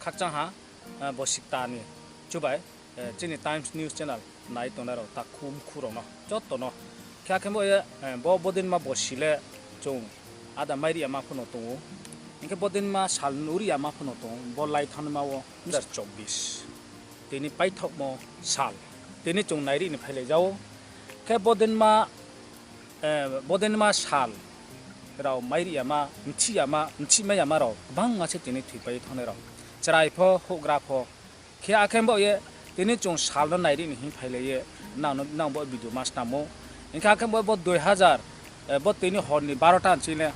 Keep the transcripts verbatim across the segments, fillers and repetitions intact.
Khakchang ha, eh, bosi kta ni chubai, eh, chini Times News Channel nai tongnai rao takhu mkhu rao no joto no. Khe akhe bo ye, eh, bo, bodinma bosi le chung ada mairi yama pho no tong ou. Hing khe bodinma sal nuri yama pho no tong ou, bo lai thanngnaima wo dui hazar chobbish. Tini paithaohmo sal. Tini chung nairi ni phailai ja ou. Khe bodinma, eh, bodinma sal rao mairi yama, mthi yama, mthimai yama rao gbangma se tini thoipai ye thanngnai rao. Chrai pho, houhgra pho. Khe akhe bo ye tini chung sal no nairi ni hing phailai ye nang no, nang bo video ma snam ou. Hing khe akhe bo, bo dui hazar, eh, bo tini hor ni barota nching le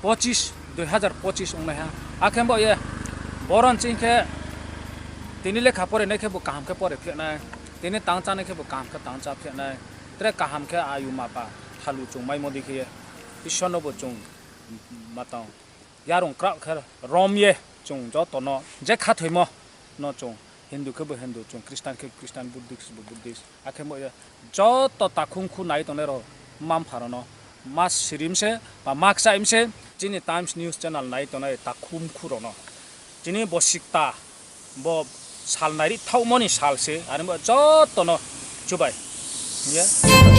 pochis, dui hazar pochis ongnaiha. Akhe bo ye boro nching khe tini lekha pore nai khe bo kaham khe pore pheh nai, tini tang chánai khe bo kaham khe tang chá pheh nai, tre kaham khe ayu mapa thalu chung maimo dei khe ye Isor no bo chung matang yarung kraoh khe rom ye chung joto no je khathoimo no chung Hindu khe bo Hindu, chung Christian khe Christian, Buddhist bo Buddhist, akhe bo ye joto takhu mkhu nai tongnai rao mma-mpha rao no ma sirim se, ba ma kchaih mi se, chini Times News Channel nai tongnai takhu mkhu rao no. Chini bosi kta, bo sal nairi thaohmo ni sal se, are bo joto no chubai ye.